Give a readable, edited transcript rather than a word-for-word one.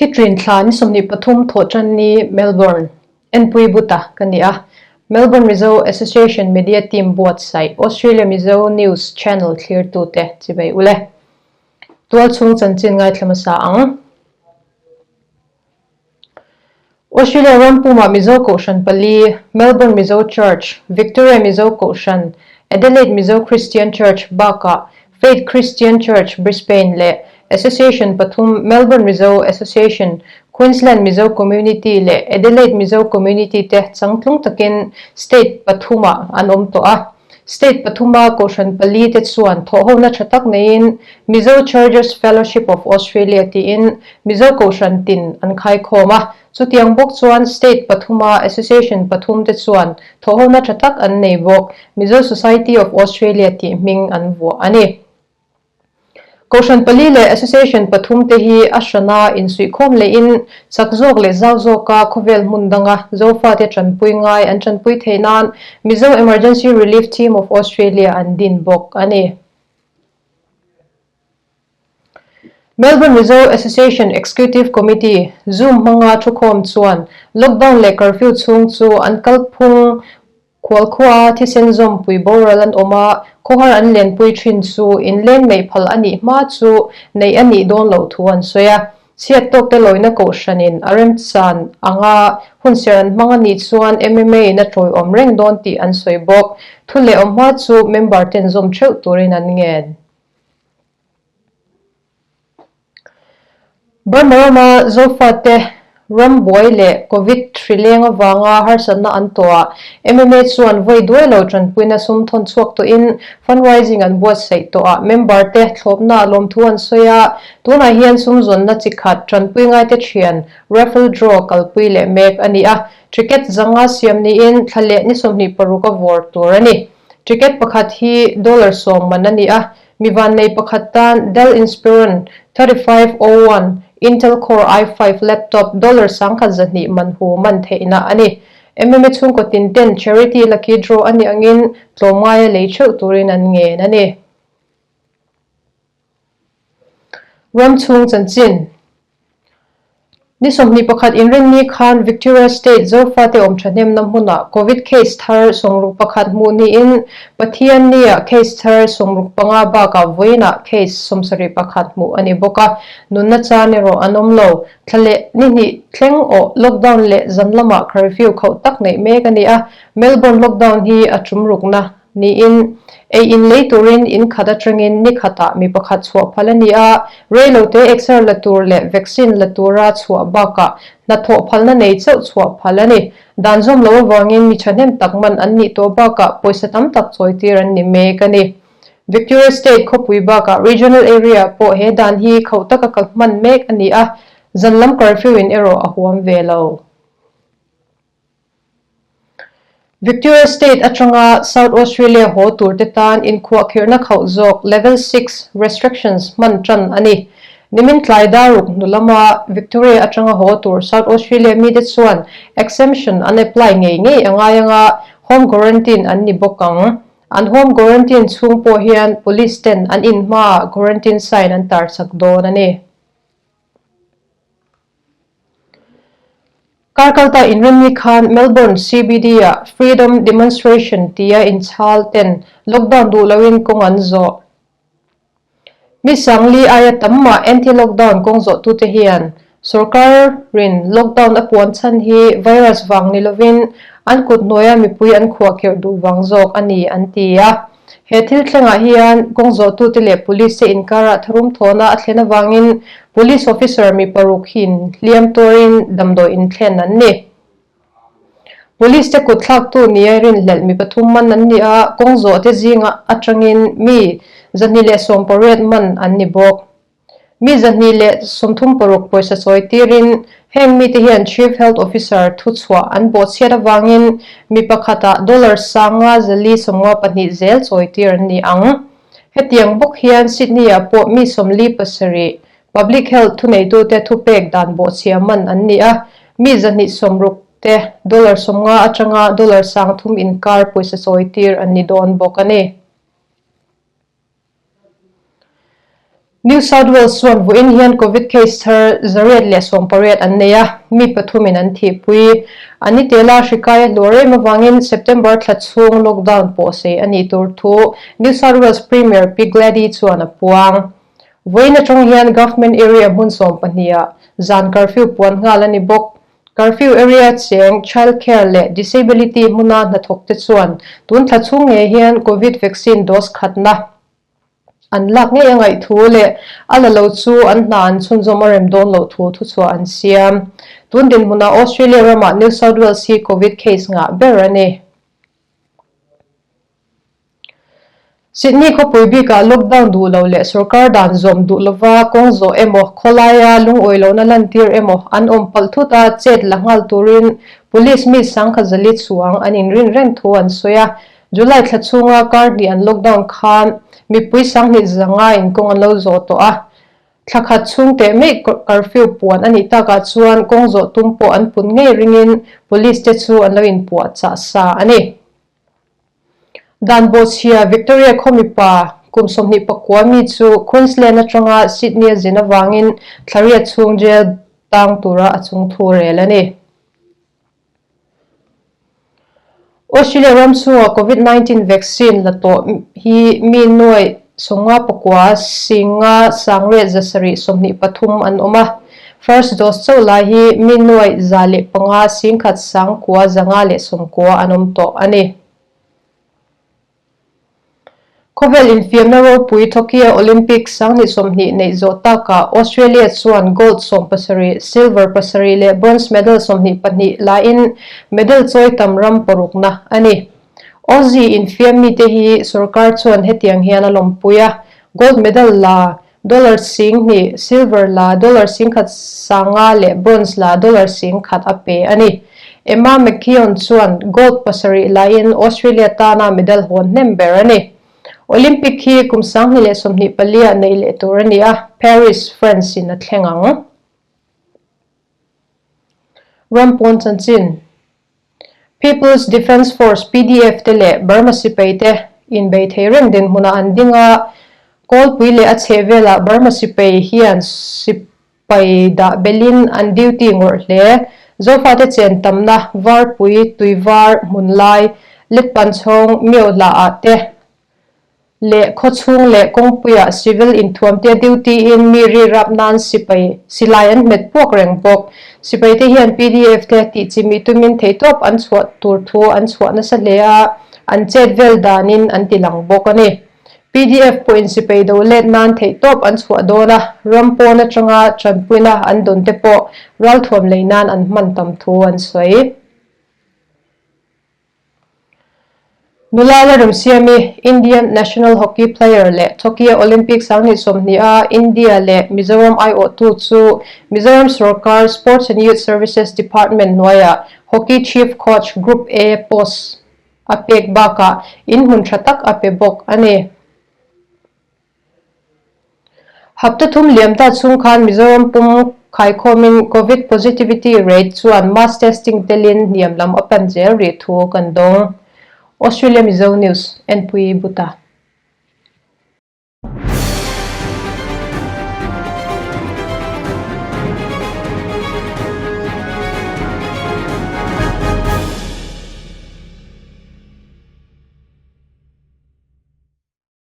Thitrin thla ni 23 Thawhṭanni Melbourne enpui buta ka ni a, Melbourne Mizo Association Media Team buatsaih Australia Mizo News Channel thlirtute chivei ule. Tualchhung chanchin ngaithla hmasa ang. Australia ram pumah Mizo Kohhran pali, Melbourne Mizo Church, Victoria Mizo Kohhran, Adelaide Mizo Christian Church bakah Faith Christian Church Brisbane leh Association pathum Melbourne Mizo Association, Queensland Mizo Community leh Adelaide Mizo Community te changtlung takin state pathumah an awm tawh a. State pathuma Kohhran pali te chuan thawhhona tha tak neiin Mizo Churches Fellowship of Australia tiin Mizo Kohhran tin an khaikhawm a. Chutiang bawk chuan State pathuma Association pathum te chuan thawhhona tha tak an nei bawk, Mizo Society of Australia tih hming an vuah a ni. Kohhran pali leh Association pathum te hi a hrana insuihkhawm lehin chak zawk leh zau zawka khawvel hmun danga Zofate tanpui ngai an tanpui theih nan Mizo Emergency Relief Team of Australia an din bawk a ni. Melbourne Mizo Association Executive Committee Zoom hmanga thukhawm chuan lockdown leh curfew chhung chu an kalphung Khualkhua thisen zawmpui boral an awm a, khawhar an lenpui thin chu inleng neih phal a nih hma chu neih a nih dawn loh thu an sawi a. Chhiat tawkte lawina kohhranin a remchan anga hunserh an hmang a nih chuan MMA in a tawiawm reng dawn tih an sawi bawk. Thu leh awm hma chu member ten zawm theuh turin an ngen. Burma rama Zofate rambuai leh Covid hri leng avanga harsatna an tawhah MMA chuan vawi duai lo tanpuina sum thawn chhuak tawhin fundraising an buatsaih tawhah member te thlawpna lawmthu an sawi a, tunah hian sum zawnna chi khat tanpui ngaite thian raffle draw kalpui leh mek a ni a, ticket zanga siam niin thla leh ni 26 a vawr tur a ni. Ticket pakhat hi dollar 10 man a ni a, Mi vannei pakhat tan Dell Inspiron 3501 Intel Core i5 laptop dollar 1200 man hu man theihna a ni. MMA chhungkaw tin ten charity lucky draw a nih angin tlawmngaia lei theuh turin an ngen a ni. Ram chhung chanchin. Ni 21 inrinni khan Victoria State Zofate awm thahnemna hmunah Covid case thar 61 hmuh niin Pathiannia case thar 65 bakah vawiinah case 71 hmuh a ni bawk a, nunna chan erawh an awm lo. Thla leh ni hnih thleng awh lockdown leh zan lamah curfew khauh tak neih mek a ni a, Melbourne lockdown hi a tum rukna Niin, ei in lei turin in khat atangin ni khatah mi pakhat chhuah phal a ni a, reilote exer la tur leh vaccine la tura chhuah bakah hnathawh phalna nei chauh chhuah phal a ni. Dan zawm loh avangin mi thahnem tak man an nih tawh bakah pawisa tam tak chawitir an ni mek a ni. Victoria State khawpui bakah Regional Area pawh he dan hi khauh taka kal hman mek a ni a, zan lam curfew in erawh a huam ve lo. Victoria State atanga South Australia haw turte tan inkhuahkhirhna khauh zawk Level 6 restrictions hman tan a ni. Nimin tlai daruk hnu lama Victoria atanga haw tur South Australia mite chuan exemption an apply ngei ngei a ngai anga home quarantine an ni bawk ang. An home quarantine chhung pawh hian police ten an in hmaah quarantine sign an tarchak dawn a ni. Kar kalta inrinni khan Melbourne CBD-ah Freedom Demonstration tia inchhal ten lockdown duh loin kawng an zawh. Mi sangli aia tam mah anti-lockdown kawng zawhtute hian sorkarin lockdown a puan chhan hi virus vang ni lovin an kut hnuaia mipui an khuahkhirh duh vang zawk a ni an ti a. He thil thlengah hian kawng zawhtute leh police te inkarah tharum thawhna a thlen avangin police officer mi paruk hin hliam tuarin damdawi inthlen an ni. Police te kut thlaktu nia rinhlelh mi pathum man an ni a, kawng zawhte zinga atangin mi 218 man an ni bawk. Mi 236 pawisa chawi tirin heng mite hian Chief Health Officer thuchhuah an bawhchhiat avangin mi pakhatah dollar 5492 zel chawi tir an ni ang. Hetiang bawk hian Sydney-ah pawh mi 47 Public Health thuneitute thupek dan bawhchhia man an ni a, mi 260 te dollar 50 atanga dollar 3000 inkar pawisa chawi tir an ni dawn bawk a ni. New South Wales chuan vawiin hian Covid case thar 118 an nei a, mi pathumin an thihpui. An ni tela hri kai a hluar em avangin September thla chhung lockdown pawh sei a nih tur thu New South Wales Premier Pi Gladys chuan a puang. Vawiin atang hian Government Area hmun sawmpahnih-ah zan curfew puan nghal a ni bawk. Curfew area cheng child care leh disability hmuna hnathawk te chuan tun thla chhung ngei hian Covid vaccine dose khatna an lak ngei a ngaih thu leh a la lo chu an hna an chhunzawm a rem dawn loh thu thuchhuah an siam. Tun dinhmunah Australia ramah New South Wales hi Covid case ngah ber a ni. Sydney khawpui bikah lockdown duh lo leh sorkar dan zawm duh lova kawng zawh emaw, khawlaia lungawi lohna lantir emaw an awm palh thut a, chet la nghal turin Police mi Sangkhazali chuang an inrin reng thu an sawi a. July thla chhunga kar hnih an lockdown khan mipui sanghnih zanga in kawng an lo zawh tawh a. Thla khat chhung teh mai curfew puan a nih takah chuan kawng zawh tum pawh an pun ngei ringin Police te chu an lo inpuah chah sa a ni. Dan bawhchhia Victoria khaw mipa kum 29 mi chu Queensland atanga Sydney a zin avangin thlariat chhung jail tang tura a chung thu rel a ni. Australia ram chhunga Covid 19 vaccine la tawh hi mi nuai 59 singa sangriat 723 an awm a. First dose chauh lai hi mi 105 singkhat sangkua 590 an awm tawh a ni. Khawvel infiamna ropui Tokyo Olympics 2020 neih zawh takah Australia chuan gold 17, silver 7 leh bronze medal 22 laiin medal chawi tam ram parukna a ni. Aussie infiam mite hi sorkar chuan hetiang hian a lawmpui a, gold medal la dollar 10,000, silver la dollar 1,500 leh bronze la dollar 1,000 a pe a ni. Emma McKeon chuan gold 7 laiin Australia tana medal hawn hnem ber a ni. Olympic hi kum 2024 ah neih leh tur a ni a, Paris, France in a thleng ang. Ram pawn chanchin. People's Defence Force, PDF, te leh Burma sipai te inbei thei reng dinhmunah an ding a, Kawlpui leh a chhehvelah Burma sipai hian sipai dah belin an duty ngawrh hle. Zofate chen tamna Varpui, Tuivar, Hmunlai, Letpanchhawng, Miohla-ah te leh khawchhung leh kawngpuiah civil inthuamte duty in mi ri rap nan sipai silai an hmet puak reng bawk. Sipaite hian pdf te tih chimih tumin theihtawp an chhuah tur thu an chhuah nasa hle a, an chet vel danin an ti lang bawk a ni. Pdf pawhin sipai do let nan theihtawp an chhuah dawn a, ram pawn atanga tanpuina an dawn te pawh ralthuam lei nan an hman tam thu an sawi. Nula la remsiami Indian national hockey player leh Tokyo Olympic 2020 a India leh Mizoram aiawhtu chu Mizoram sorkar Sports and Youth Services Department hnuaiah Hockey Chief Coach Group A post a pek bakah in hmun tha tak a pe bawk a ni. Hapta thum liam ta chhung khan Mizoram pum khaikhawmin Covid positivity rate chuan mass testing telin hniam lam a pan zel rih thu kan dawng. Australia Mizo News, Npui Buta.